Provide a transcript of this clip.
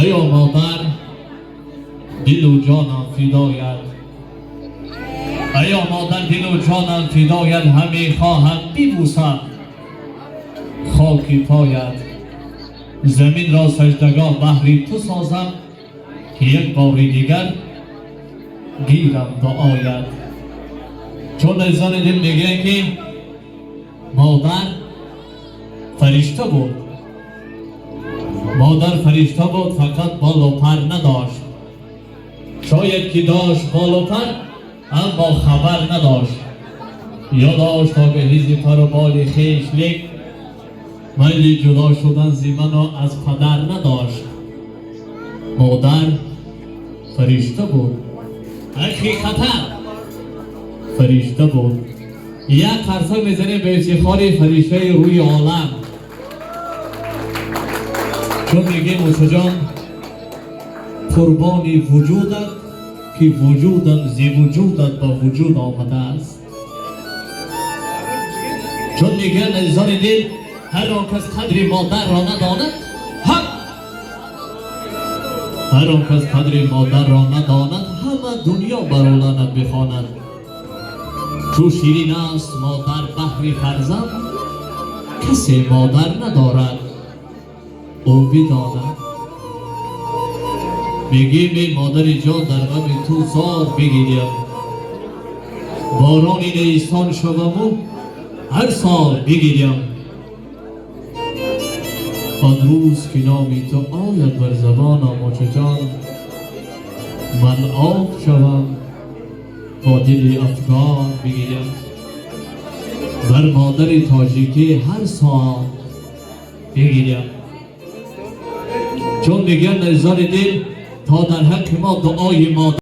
Эй модар, дилу ҷонам фидоят. Эй модар, дилу ҷонам фидоят, ҳаме хоҳам бибусам хоки поят. Заминро саҷдагоҳ баҳри ту созам, ки як бори дигар гирам дуоят. Чун, азизони дил, мегӯянд, ки модар фаришта буд, модар фаришта буд, фақат болу пар надошт. Шояд ки дошт болу пар, аммо хабар надошт. Ё дошт огаҳӣ зи пару боли хеш, лек майли ҷудо шудан зи ману аз падар надошт. Модар фаришта буд, ҳақиқатан фаришта буд. Як қарсак мезанем ба ифтихори фариштаи рӯи олам. Чун мегӯем, очаҷон, қурбони вуҷудат, ки вуҷудам зи вуҷудат ба вуҷуд омадааст. Чун мегӯянд, азизони дил, ҳар он кас қадри модарро надонад, ҳам ҳар он кас қадри модарро надонад, ҳама дунё бар ӯ лаънат бихонад. Чу ширин аст модар баҳри фарзанд, касе модар надорад, ӯ бидонад. Мегӯем, эй модари ҷон, дар ғами ту зор бигирям, борони нисон шаваму ҳар сол бигирям. Он рӯз ки номи ту ояд бар забонам, очаҷон, ман об шавам, бо дили афгор бигирям. Бар модари тоҷикӣ ҳар сол бигирям. Чун мегӯянд, азизони дил, то дар ҳаққи мо дуои модар.